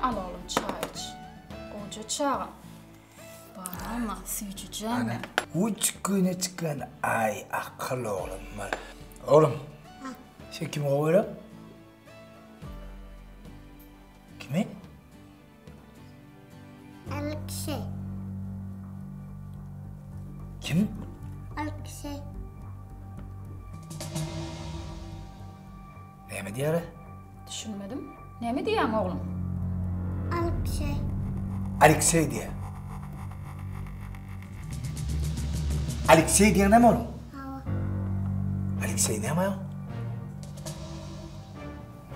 al oglum çaý iç. Goja çagam. Barama süýjüjäm. Ana, uç güne çykan aý akyl oglum bar. Oglum. Sen kimi gowy görýäň? Kimi? Alekseý. Kim? Alekseý. Näme diýýär? Düşünmedim. Näme diýýäň oglum? Alekseý. Alekseý diýýär. Alekseý diýýän näme oglum? Hawa. Alekseý näme oglum?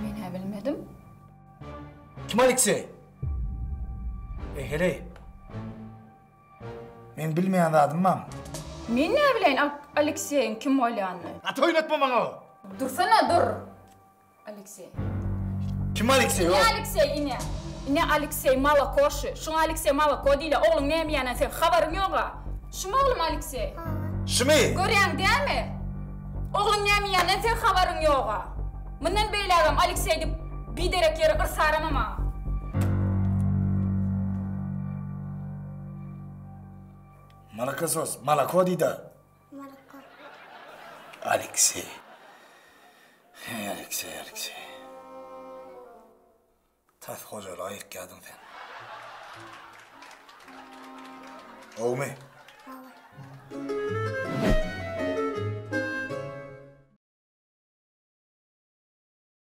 Men-ä bilmedim. Kim Alekseý? Eý, heleý. Meň bilmeýän zadym barmy? Men näbileýin Alekseýiň kim bolýanyny? Gaty oýnatma maňa! Dursana, dur! Alekseý. Kim Alekseý o? Ine Alekseý, ine. Ine Alekseý Malakoşy. Şuňa Alekseý Malako diýilýär. Ogluň näme iýenden seň habaryň ýog-a. Şumy oglum Alekseý? Şumy? Görýäň dämi? Ogluň näme iýenden seň habaryň ýog-a. Mundan beýlägem Alekseý diýip biderek ýere yrsarama maňa. Malakosos, malako diýdä. Malako. Alekseý. Heý Alekseý, Alekseý. Tas hojalyga ýykýadyň sen. Gowumy?